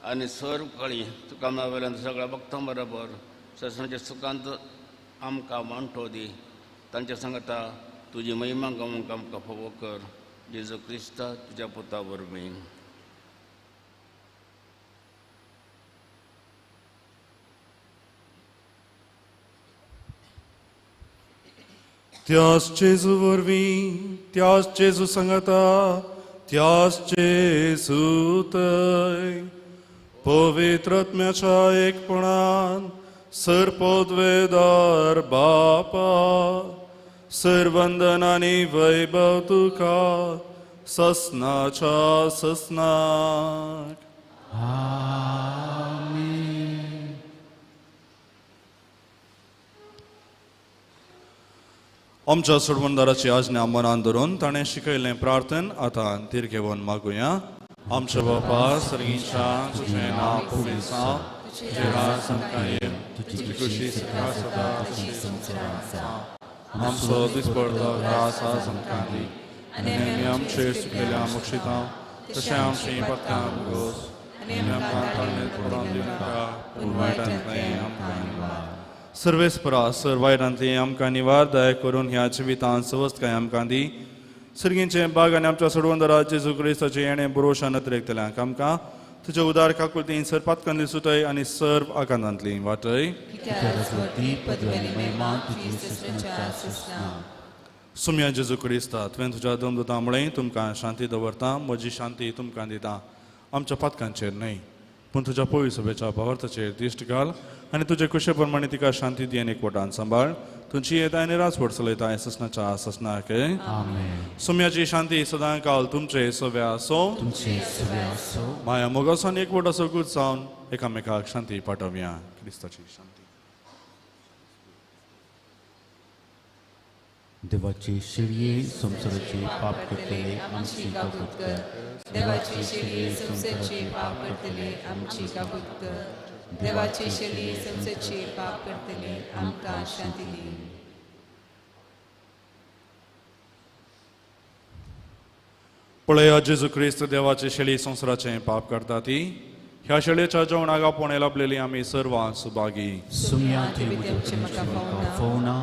F: आनी सर्व कळी तुका वयल्यान सगळ्या भक्तां बरोबर ससांचे सुखांत आमकां वांटो दी. तांच्या सांगता तुजी महिमा गावंक आमकां फावो कर. जेजू क्रिस्ता तुज्या पुता वरवीं.
B: त्याच जेजू वरवीं, त्याच जेजू सांगता, त्याच जेजू थंय पवित्र आत्म्याच्या एकपणान सर्पोद्वेदार बापा सर्वंदन आनी वैभव तुका ससनाच्या ससनाक. आमच्या सोडवणदाराची आज्ञा मनान धरून ताणें शिकयल्लें प्रार्थन आतां धीर घेवन मागुया. आमच्या बापा सर्गीच्या, तुजें नांव पवित्र जावं, तुजें राज आमकां येवं, तुजी खुशी सदा सदा तशी संवसारांत जावं. आमचो दिसपडतो घास आज आमकां दी आनी आमी आमचे सुकलेल्या मोक्षिता तशें आमची पत्तां गोस आनी आमकां ताळणेंत पडोवन दिवनाका, पूण वायटांतलें आमकां निवार. सर्वेस्परा सर वायटांतली आमकां निवार दया करून ह्या जिवितांत सवस्तकाय आमकां दी. सर्गींचे बाग आनी आमच्या सोडवणदारा जेजू क्रिस्ताचें येणें बरोशान अतिरेकतल्यांक आमकां तुज्या उदार काकुळतीन सर पातकांतली सुटय आनी सर्व आकांतांतली वाटय. सुम्या जेजू क्रिस्ता, तुवें तुज्या दमदुतां म्हळें तुमकां शांती दवरता, म्हजी शांती तुमकां दिता. आमच्या पातकांचेर न्हय पूण तुज्या पवित्र सभेच्या भावार्थाचेर दिश्ट घाल आनी तुजे कुशे प्रमाणे तिका शांती दी आनी एकवटान सांबाळ. तुमची येता आनी राजवट चलयता ससनाच्या ससनाक. सुम्याची शांती सदां काल तुमचे सव्या आसो. माया मोगासान एकवट असो गूत जावन एकामेकाक शांती पाठोवया. क्रिस्ताची शांती.
C: देवाची शिळये संवसाराचे पाप करतले आमची काकूत कर.
E: देवाची शिळये संवसाराचे पाप करतले आमची काकूत कर. देवाची शिळये संवसाराचे पाप करतले आमकां शांती दी.
B: पळया जेजू क्रिस्त देवाची शेळी संवसाराचें पाप करता ती. ह्या शेळयेच्या जेवणाक आपोवणें लाभलेली आमी सर्वां सुभागी.
C: सुम्या तुवें फोवना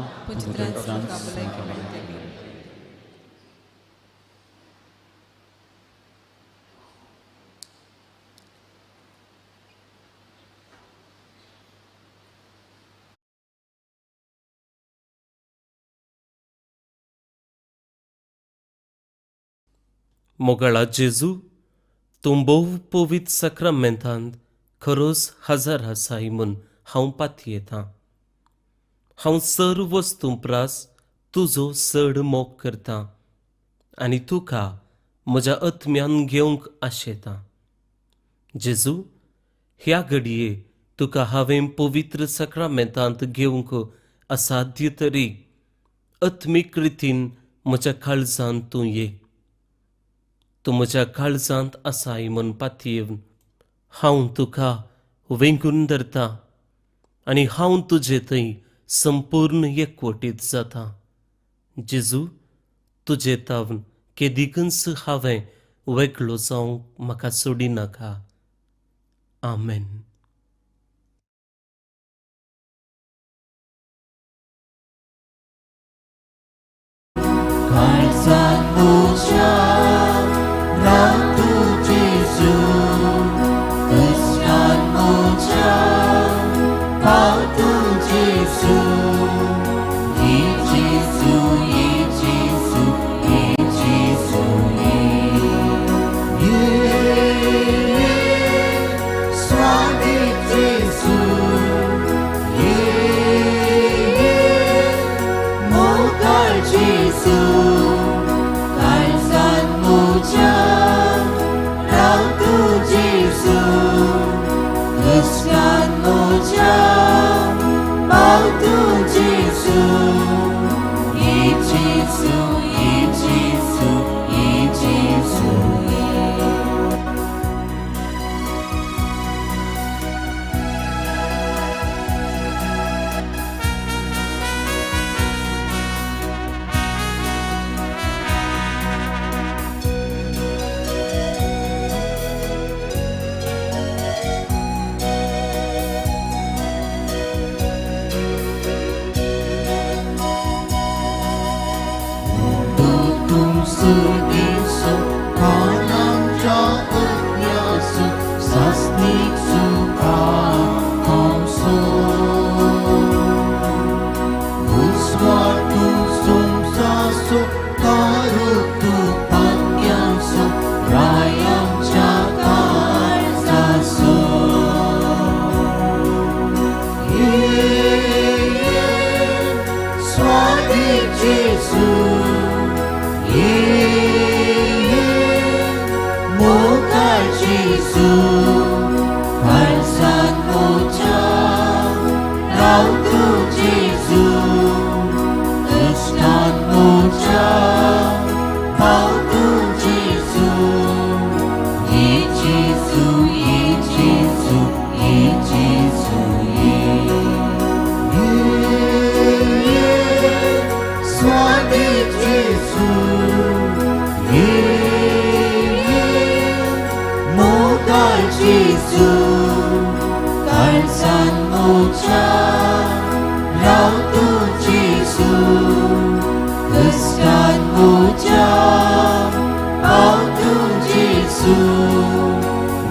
G: मोगाळा जेजू, तूं भोव पवित्र साक्रामेंतांत खरोच हजर आसाय म्हूण हांव पातयेतां. हांव सर्व वस्तूं प्रास तुजो चड मोग करतां आनी तुका म्हज्या आत्म्यान घेवंक आशेतां. जेजू, ह्या घडये तुका हांवें पवित्र साक्रामेंतांत घेवंक असाध्य तरी आत्मीक रितीन म्हज्या काळजांत तूं ये. तूं म्हज्या काळजांत आसाय म्हूण पातयेवन हांव तुका वेंगून धरता आनी हांव तुजे थंय संपूर्ण एकवटीत जाता. जेजू, तुजे तावन केदिकूच हांवें वेगळो जावंक म्हाका सोडिनाका. आमेन.
E: जेजू, जेजू, काळजांत म्हज्या राव तूं जेजू, दुसऱ्यान म्हज्या पाव तूं जेजू, ये जेजू, ये जेजू, ये जेजू, ये.
C: सुदीसो कानांच्या अज्ञासो सासनीक सुखा हांवसो उस्वाटू सुमसासो कारू तूं पाक्यासो रायांच्या काळजासो ये ये स्वादीक जेजू, ये ये मोगाळ जेजू, काळजांत म्हज्या राव तूं जेजू, कृष्णान म्हज्या पाव तूं जेजू, ये जेजू, ये जेजू, ये जेजू, ये. ये ये स्वादीक जेजू, ये ये मोगाळ जेजू, काळजांत म्हज्या राव तूं जेजू, कृष्णान म्हज्या पाव तूं जेजू,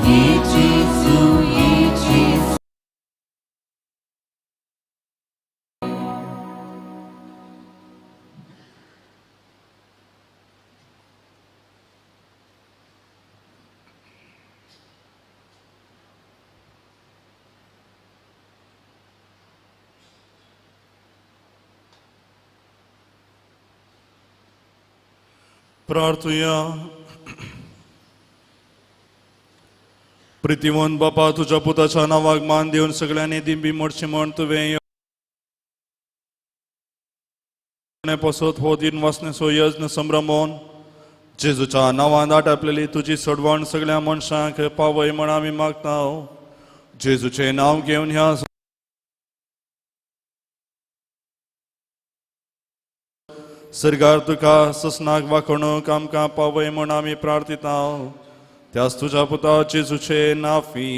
C: ये जेजू, ये जेजू.
B: प्रार्थुया. प्रितीवंत बापा, तुझ्या पुताच्या नांवाक मान दिवन सगळ्यांनी दिंबी मोडची म्हण तुवें पसत हो दिन वासनेचो यज्ञ संभ्रमोन जेजूच्या नांवान आटापलेली तुजी सोडवण सगळ्या मनशांक पावय म्हण आमी मागता. जेजूचें नांव घेवन ह्या सरकार तुका ससनाक वाखणूक आमकां पावय म्हण आमी प्रार्थिता. त्याच तुझ्या पुता जेजूचे नाफी.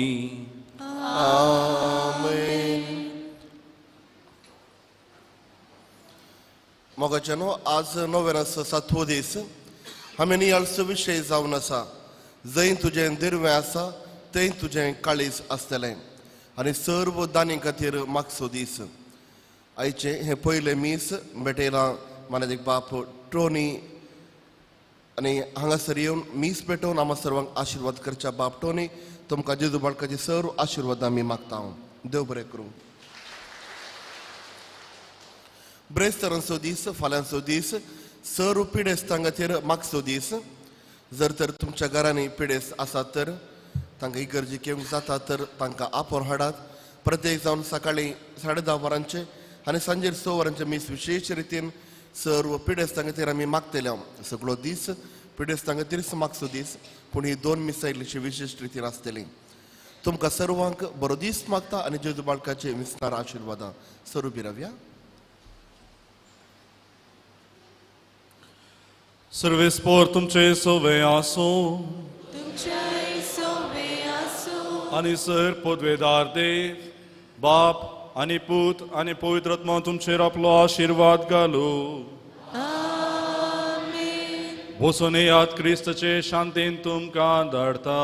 H: आमेन. मोगाच्यानो, आज नोव्हेंबर सातवो दीस. हांवें नियाळचो विशय जावन आसा, जंय तुजें दिरवें आसा थंय तुजें काळीज आसतलें, आनी सर्व दानी खातीर मागचो दीस. आयचें हें पयलें मीस भेटयलां मानादीक बाप टोनी, आनी हांगासर येवन मीस पेटोवन आमकां सर्वांक आशिर्वाद करच्या बाप टोनी, तुमकां जेजू बाळकाचे सर्व आशिर्वाद आमी मागता. देव बरें करूं. ब्रेस्तरांचो दीस, फाल्यांचो दीस, सर्व पिडेस्तां खातीर मागचो दीस. जर तर तुमच्या घरांनी पिडेस्त आसात तर तांकां इगर्जी घेवंक जाता तर तांकां आपोवन हाडात. प्रत्येक जावन सकाळीं 10:30 वरांचे आनी सांजेर 6 वरांचे मीस विशेश रितीन सर्व पिडेस्तां खातीर आमी मागतले. सगळो दीस पिडेस्तां खातीर मागचो दीस, पूण ही दोन मिसां इल्लीशी विशेश रितीन आसतली. तुमकां सर्वांक बरो दीस मागता आनी जेजू बाळकाचे विस्तार आशिर्वादां सर्व बिरव्या.
B: सर्वेस्पोर तुमचे सोवे आसो आनी सर पदवेदार देव बाप आनी पूत आनी पवित्र आत्मा तुमचेर आपलो आशिर्वाद घालू. बसून याद क्रिस्तचे शांतीन तुमकां धाडता.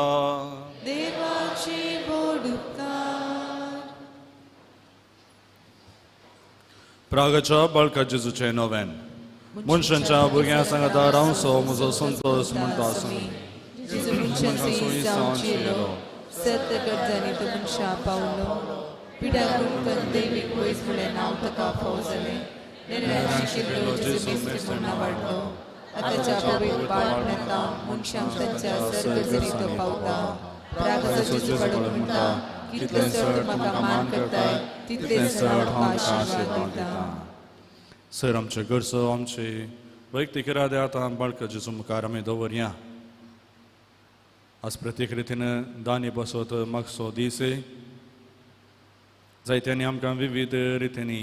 B: प्रागाच्या बाळका जेजूचें नोवेन. मनशांच्या भुरग्यां सांगाता रावचो म्हजो संतोश म्हणटा आसूं.
E: सत्य गरजांनी तो मनशां पावलो, पिडा गुणकन देवीक वयस म्हणलें नांव ताका फावो जालें. सगळ्यांक शिकयलो जेजू मेस्त्र वाडलो आतांच्या पवित्र बाळ मेळटा मनशांक तांच्या सर्ग तो पावता प्रागचो जेजू बाळक म्हणटा कितले चड म्हाका मान करताय तितले चड हांव आशिर्वाद दिता.
B: सर आमचे गरजो आमचे वैयक्तीक इरादे आतां बाळका जेजू मुखार आमी दवरया. आज प्रत्येक रितीन दानी बसत मागसो दीस जायत्यांनी आमकां विविध रितींनी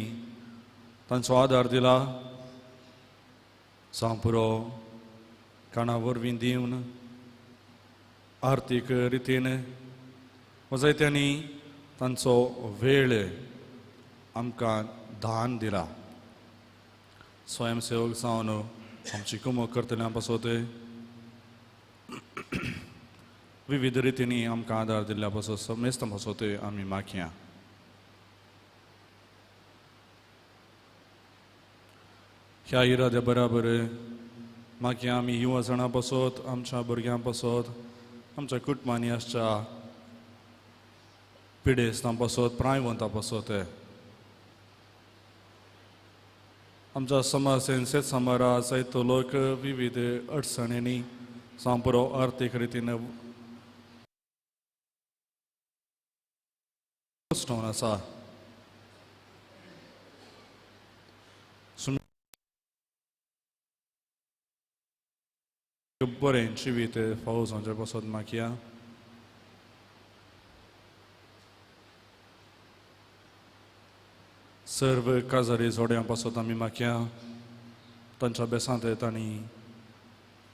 B: तांचो आदार दिला. जावं पुरो काणा वरवीं दिवन आर्थीक रितीन वा जायत्यांनी तांचो वेळ आमकां दान दिला. स्वयंसेवक जावन आमची कुमक करतल्या पासत विविध रितींनी आमकां आदार दिल्ल्या पासत समेस्तां पासत आमी मागया. ह्या इराद्या बराबर मागीर आमी युवा जाणां पासत आमच्या भुरग्यां पासत आमच्या कुटुंबांनी आसच्या पिडेस्तां पासत प्रायवंतां पासत आमच्या समाज शेत समारा जायतो लोक विविध अडचणींनी जावं पुरो आर्थीक रितीन आसा. बरें जिवीत फावो जावचें पासत मागया. सर्व काजारी जोड्यां पासत आमी मागया. तांच्या बेसांत तांणी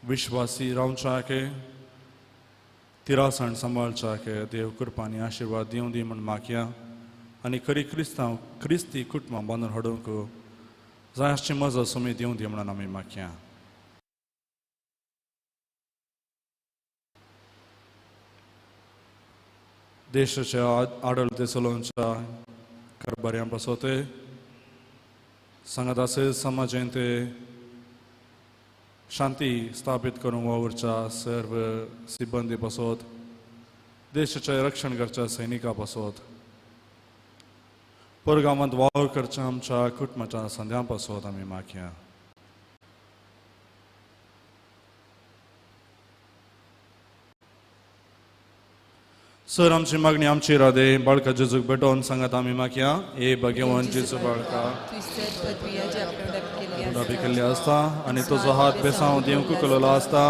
B: विश्वासी रावच्याक तिरासण सांबाळच्याक देव कृपा आनी आशिर्वाद दिवं दी म्हूण मागया. आनी खरी क्रिस्तांव क्रिस्ती कुटुंबां बांदून हाडूंक जाय आसची मजा सुमी दिवं दी म्हणून आमी मागया. देशाच्या आडळते चलोवच्या कारभाऱ्यां पासत सांगात आसे समाजांत शांती स्थापीत करूंक वावुरच्या सर्व सिब्बंदी पासत देशाचें रक्षण करच्या सैनिकां पासत परगांवांत वावर करच्या आमच्या कुटुंबाच्या संद्यां पासत आमी मागया. सर आमची मागणी आमची इरादे बाळका जेजूक भेटोवन सांगात आमी मागया. ए भगवान जेजू बाळका केल्ली आसता आनी तुजो हात बेसांव दिवंक कुकललो आसता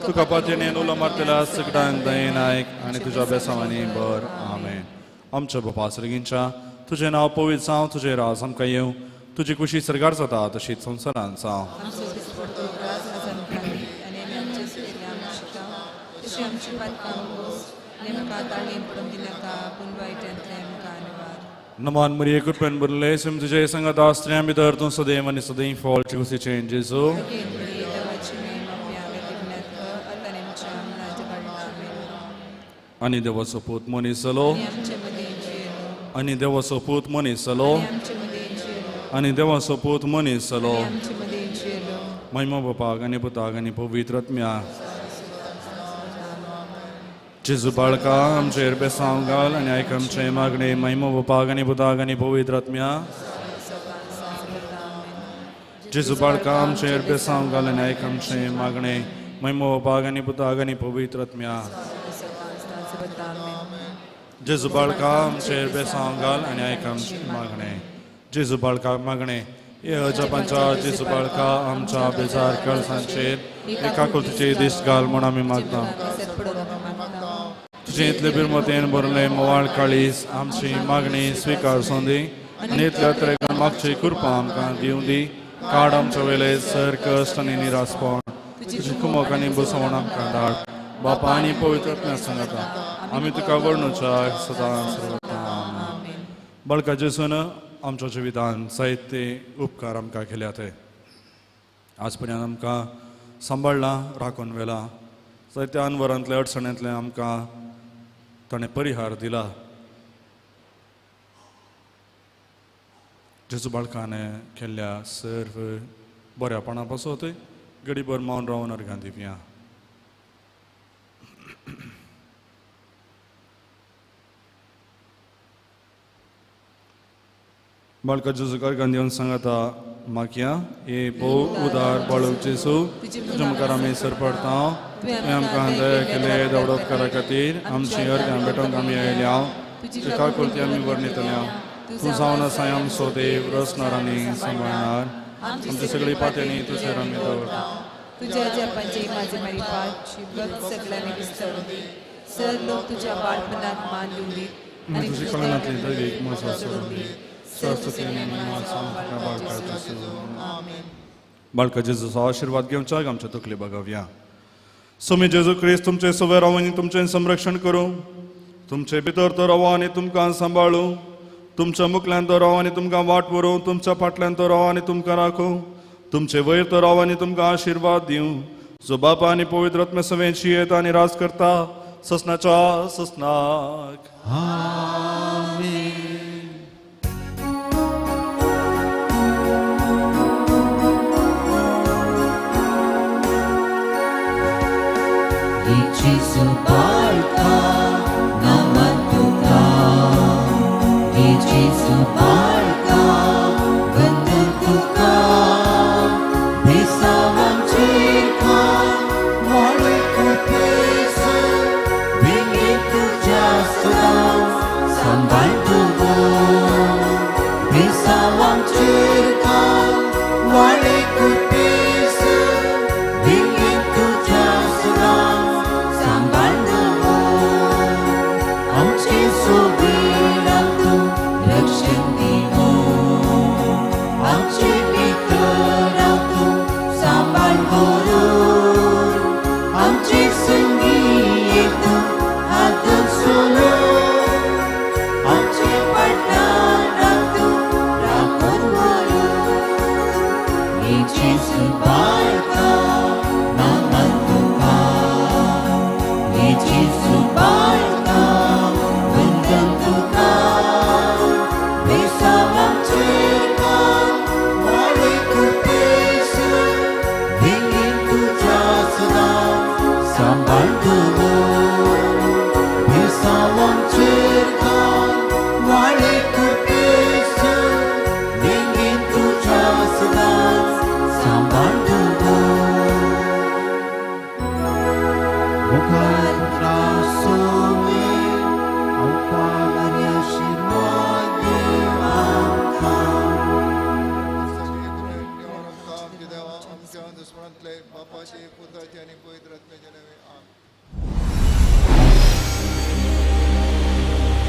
B: तुका पातयेन उलो मारतल्या सगळ्यांक दयेन आयक आनी तुज्या बेसांवांनी बर. आमेन. आमच्या बापा सर्गींच्या तुजें नांव पवित्र जावं, तुजें राज आमकां येवं, तुजी कुशी सरकार जाता तशीच संवसारांत जावं. नमान मरिये कृपेन भरले सुम तुजे संगत स्त्रियां भितर तूं सदैव आनी सदैव फळ कुशीचें जेजू. आनी देवाचो पूत मनीस जालो आनी देवाचो पूत मनीस जालो आनी देवाचो पूत मनीस जालो. महिमा बापाक आनी पुताक आनी पवित्र आत्म्याक. जेजू बाळका आमचेर बेसांव घाल आनी आयक आमचें मागणें. महिमा बापाक आनी पुताक आनी पवित्र आत्म्याक. जेजू बाळका आमचेर बेसांव घाल आनी आयक आमचें मागणें. महिमा बापाक आनी पुताक आनी पवित्र आत्म्याक. जेजू बाळका आमचेर बेसांव घाल आनी आयक आमचें मागणें. जेजू बाळका मागणें हे अजापांच्या जेजू बाळका आमच्या बेजार कळसांचेर एका कुलतीचे दीस घाल म्हूण आमी मागता. तुजें इतले बिरमतेन भरलें मोवाळ काळीस आमची मागणी स्विकार सोंदी आनी इतल्या तरेकन मागची कृपा आमकां दिवं दी. काड आमच्या वयले सर कश्ट आनी निरासपण तुजी कुमक आनी बसवण आमकां धाड. बापा आनी पवित्र आत्म्या सांगता आमी तुका वर्णुच्या सदां सर्वता. बाळका जेजून आमच्या जिवितान जायते उपकार आमकां केल्या ते आज पर्यंत आमकां सांबाळ्ळां राखून व्हेलां. जायत्या अनवरांतल्या अडचणींतलें आमकां ताणें परिहार दिला. जेजू बाळकान केल्ल्या सर्व बऱ्यापणा पासत गडीभर मावन रावन अर्घां दिवया. बाळका जेजूक अर्घां दिवन सांगता मागया. हे भोव उदार बाळूक जेजू, तुज्या मुखार आमी सरपडता. तुवें आमकां दया केले देवडो उपकारा खातीर आमची अर्घां भेटोवंक आमी आयल्या. तुका कृती आमी वर्णितल्या. तूं जावन आसाय आमचो देव, रचणार आनी सांबाळणार. आमची सगळी पातणी तुजेर आमी दवरता.
E: तुझ्या जपांची माझे मारी गत सगळ्यांनी विस्तारून दी. सर लोक तुझ्या बाळपणात मान दिवं दी
B: आनी तुजी कळनांतली दैवीक मजा सोडून दी. बाळका जेजूचो आशिर्वाद घेवच्याक आमच्या तकली बगावया. स्वामी जेजू क्रिस्त तुमचे सवे रावूं आनी तुमचें संरक्षण करूं. तुमचे भितर तो रावो आनी तुमकां सांबाळूं. तुमच्या मुखल्यान तो रावो आनी तुमकां वाट व्हरूं. तुमच्या फाटल्यान तो रावो आनी तुमकां राखूं. तुमचे वयर तो रावो आनी तुमकां आशिर्वाद दिवं. जो बापा आनी पवित्र आत्म्या सवेंची येता आनी राज करता ससनाच्या ससनाक.
C: आमेन. Gesù barca naman tuka, Gesù barca bandhan tuka, besawan cirka wale kupesa, bingi tuja sedang sambal tugo, besawan cirka wale kupesa, bingi tuja sedang